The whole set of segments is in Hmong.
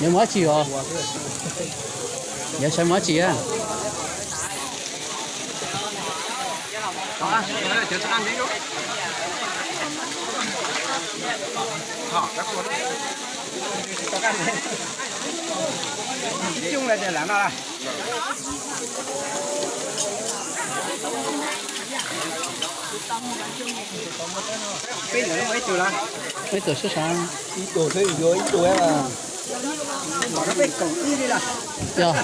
Yuav mus dab tsi os? Yuav sawv mus dab tsi a? Ib tug sib sav. Ib tug xwb yuav ib tug. Yog.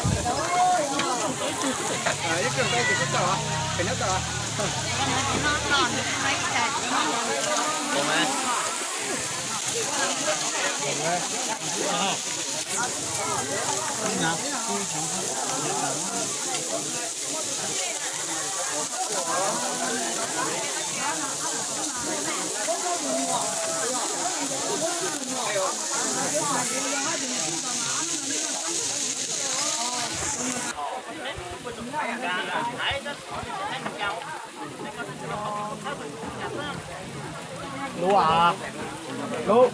Lub a, lub.